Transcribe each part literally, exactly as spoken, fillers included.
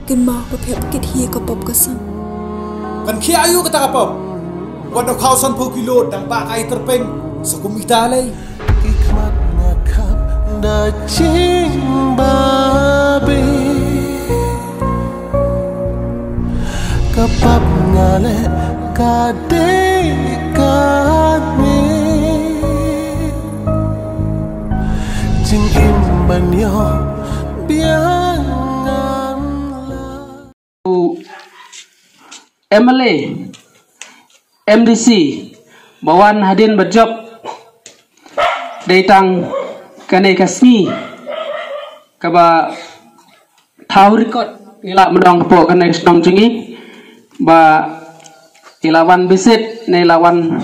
Kynmaw ba phi hap kit hi ka pop ka sang. Kan khia aïu kata ka pop? Wat da khaw san phew kilo dang ba ka ai tyrpeng sa kum ita lei. Ki khmat nga khap da jing babe. Ka pap nga leh ka dei kane. Jingim ban ïoh biang ngan la. U M L A, M D C ba wan hadien ba jop dei tang kane ka sngi kaba thaw record ngi la mdong hapoh kane ka shnong jong ngi ba ngi la wan visit ne la wan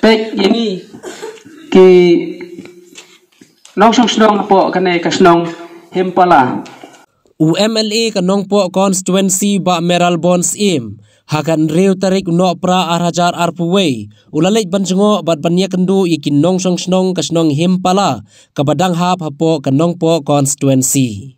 peit ïa ngi ki nongshong shnong hapoh kane ka shnong Himpala. U M L A ka Nongpoh constituency Bah Mayral Born Syiem ha ka hynriew tarik u Nohprah ar hajar arphew wei u la leit ban jngoh bad ban ïakynduh ïa ki nongshong shnong ka shnong Himpala kaba dang hap hapoh ka Nongpoh constituency.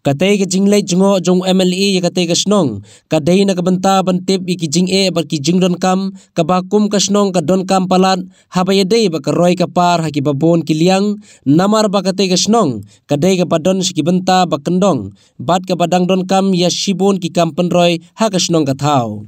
Katei ka jingleit jngoh jong u M L A ïa katei ka shnong ka dei na ka bynta ban tip ïa ki jingeh bad ki jingdonkam kaba kum ka shnong ka donkam palat haba ïadei bad ka roi ka par ha kiba bun ki liang, namar ba katei ka shnong ka dei kaba don sha ki bynta ba kyndong bad kaba dang donkam ïa shibun ki kam pynroi ha ka shnong ka thaw.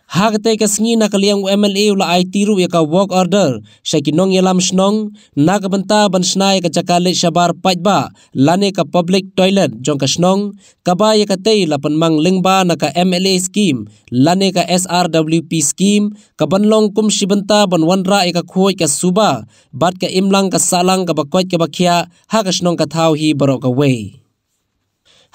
Ha katei ka sngi na ka liang u M L A u la aiti ruh ïa ka work order sha ki nongïalam shnong na ka bynta ban shna ïa ka jaka leit shabar paidbah lane ka public toilet jong ka shnong, kaba ïa katei la pynmang lyngba na ka M L A scheme lane ka S R W P scheme, kaban long kum shi bynta ban wanrah ïa ka khuid ka suba bad ka imlang ka sahlang kaba koit kaba khiah ha ka shnong ka thaw hi baroh kawei.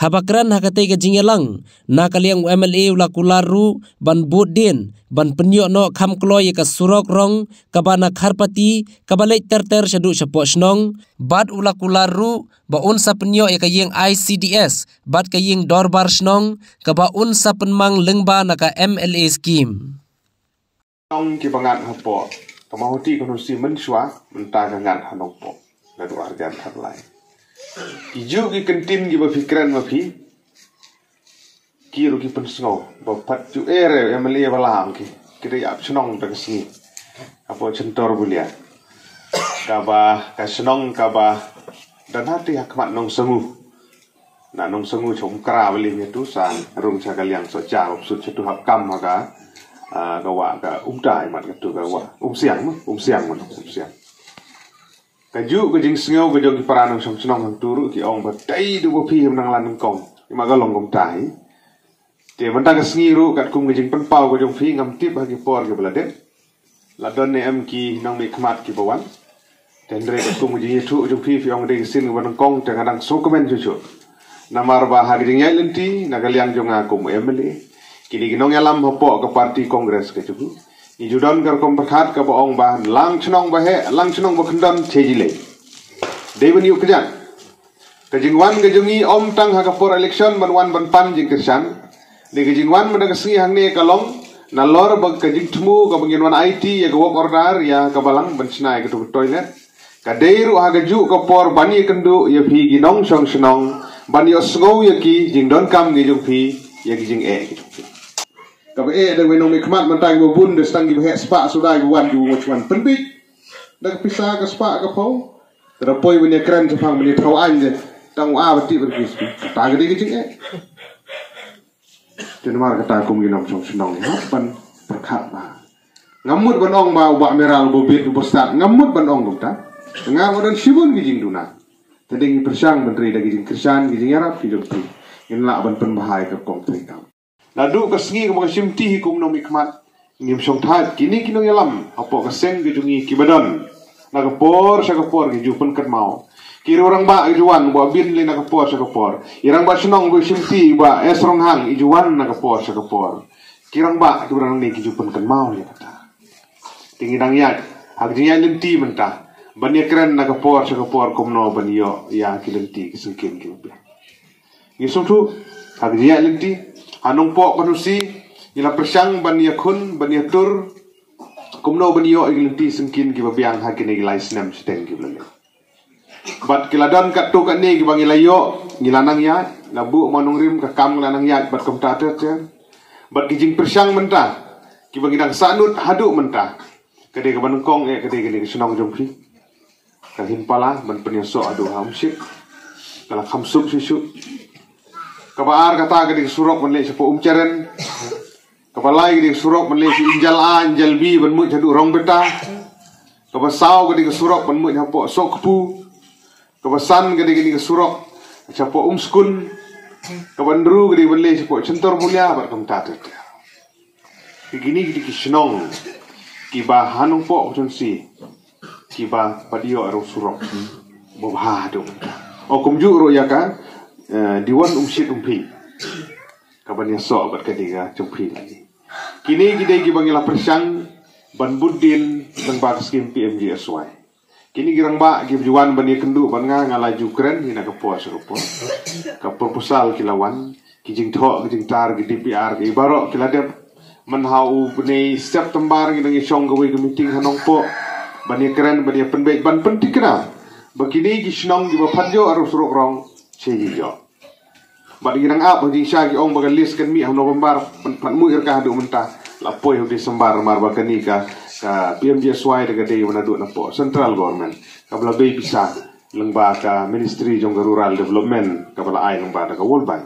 Haba kren ha katei ka jingïalang na ka liang u M L A u la kular ruh ban bud dien ban pynïoh noh kham kloi ïa ka surok rong kaba na Kharpati kaba leit ter ter shaduh shapoh shnong, bad u la kular ruh ba un sa pynïoh ïa ka ïing I C D S bad ka ïing dorbar shnong kaba un sa pynmang lyngba na ka M L A scheme. Nong kiba ngat hapoh ka Mawhati constituency mynshuwa mynta ka ngat ha Nongpoh. Naduh arjan tharlai ki juh ki kyntien kiba phi kren ma phi, ki ruh ki pynsngew ba pat juh eh re M L A ba la ong ki, ki da ïap shnong da ka sngi hapoh Chentor Bulia. Kaba ka shnong kaba don hati ha khmat Nongsangu. Na Nongsangu chom kra bali ïa tu sa rung cha ka liang so cha sut cha tu hap kam ha ka, ah, ka wa ka Umta imat ka tu ka wa Umsiang ma Umsiang ma Umsiang. Ka juh ka jingsngew ka jong ki para nongshong shnong hang tu ruh ki ong ba dei du ba phi him nang lan kong ima ka long kumta hi. Te mynta ka sngi ruh katkum ka jingpynpaw ka jong phi ngam tip ha ki por kiba la dep la don ne em ki nongmihkhmat kiba wan. Te hynrei katkum ka jingïathuh jong phi phi ong dei ka sien kaba nyngkong te nga dang sngewkmen shuh shuh. Namar ba ha ka jingïaid lynti na ka liang jong nga kum M L A, kine ki nongïalam hapoh ka party Congress ka jong ngi ju don ka rukom pyrkhat kaba ong ba lang shnong ba heh lang shnong ba kyndon che jilei. Dei ban ïoh kjat ka jingwan ka jong ngi ym tang ha ka por election ban wan ban pan jingkyrshan. Dei ka jingwan mynta ka sngi hangne ka long nalor ba ka jingthmu kaba ngin wan aiti ïa ka work order ïa ka balang ban shna ïa ka tu ka toilet. Ka dei ruh ha ka juh ka por ban ïakynduh ïa phi ki nongshong shnong ban ïohsngew ïa ki jingdonkam ki jong phi ïa ki jingeh ki jong phi. Kaba eh da wei nongmihkhmat mynta kiba bun da stang kiba heh spah suda kiba wan kiba mut wan pynbit da ka pisa ka spah ka phew. Te da poi ban ïakren shaphang ban ïathaw aiñ de tang u a ba tih ba ki spi. Kata ka dei ka jingeh. Te namar kata kum ki nongshong shnong hap ban pyrkhat ba ngam mut ban ong ba u Bah Mayral u ba bit u ba stad ngam mut ban ong kumta. Nga ba don shibun ki jingduna. Te dei ngi pyrshang ban ri da ki jingkyrshan ki jingïarap ki jong phi. Ngin lah ban pynbha ïa ka kong treikam. Naduh ka sngi kaba nga shimti hi kum nongmihkhmat ngim shongthait kine ki nongïalam hapoh ka seng ka jong ngi kiba don na ka por sha ka por ki ju pynkynmaw. Ki riew rangbah ki ju wan ba bin lei na ka por sha ka por. I rangbah shnong ba shimti ba S Ronghang i ju wan na ka por sha ka por. Ki rangbah kiba don nangne ki ju pynkynmaw ïa kata. Te ngi dang ïaid ha ka jingïaid lynti mynta ban ïakren na ka por sha ka por kumno ban ïoh ïa ki lynti ki syngkien kiba biang. Ngi sngewthuh ha ka jingïaid lynti ha Nongpoh constituency ngi la pyrshang ban ïakhun ban ïatur kumno ban ïoh ïa ki lynti syngkien kiba biang ha kine ki lai snem shiteng kiba la leit. Bad ki la don katto katne kiba ngi la ïoh ngi la nang ïaid. Na buh ma nongrim ka kam la nang ïaid bad kumta ter ter. Bad ki jingpyrshang mynta kiba ngi dang sahnud haduh mynta, ka dei kaba nyngkong eh ka dei ka dei ka shnong jong phi. Ka hin pala ban pynïasoh haduh ha Umshit. Ka la kham suk shisuk. Kaba ar kata ka dei ka surok ban leh shapoh Umcharen. Kaba lai ka dei ka surok ban leh shi Injal A Injal B ban muit haduh Rongbeta. Kaba saw ka dei ka surok ban muit hapoh Sohkpu. Kaba san ka dei ka dei ka surok shapoh Umskun. Kaba hynriew ka dei ban leh shapoh Chintor Mulia bad kumta ter ter. Ki kini ki dei ki shnong kiba ha Nongpoh constituency kiba pat ïoh ruh surok ba bha haduh mynta. O kumjuh ruh ïa ka eh, Diwan Umshit Umphi. Kaba ïasoh bad ka dei ka jong phi. Kini ki dei kiba ngi la pyrshang ban bud dien lyngba ka skim P M G S Y. Kini ki rangbah kiba ju wan ban ïakynduh bad nga, nga la ju kren hi na ka por sha ka por. Ka proposal ki la wan, ki jingthoh, ki jingtar, ki D P R, ki baroh ki la dep. Man ha u bnai September ngi dang ïashong kawei ka meeting ha Nongpoh ban ïakren, ban ïapynbeit, ban pynthikna ba kini ki shnong kiba pat ïoh ruh surok rong, sha ïoh. Bad ngi dang ap ha jingshisha, ki ong ba ka list kan mih ha November, ban pat muit ïa ka haduh mynta. La poi ha December namar ba kani ka, ka P M G S Y da ka dei ba naduh napoh Central Government, kaba la bei pisa lyngba ka Ministry jong ka Rural Development, kaba la ai lyngba da ka World Bank.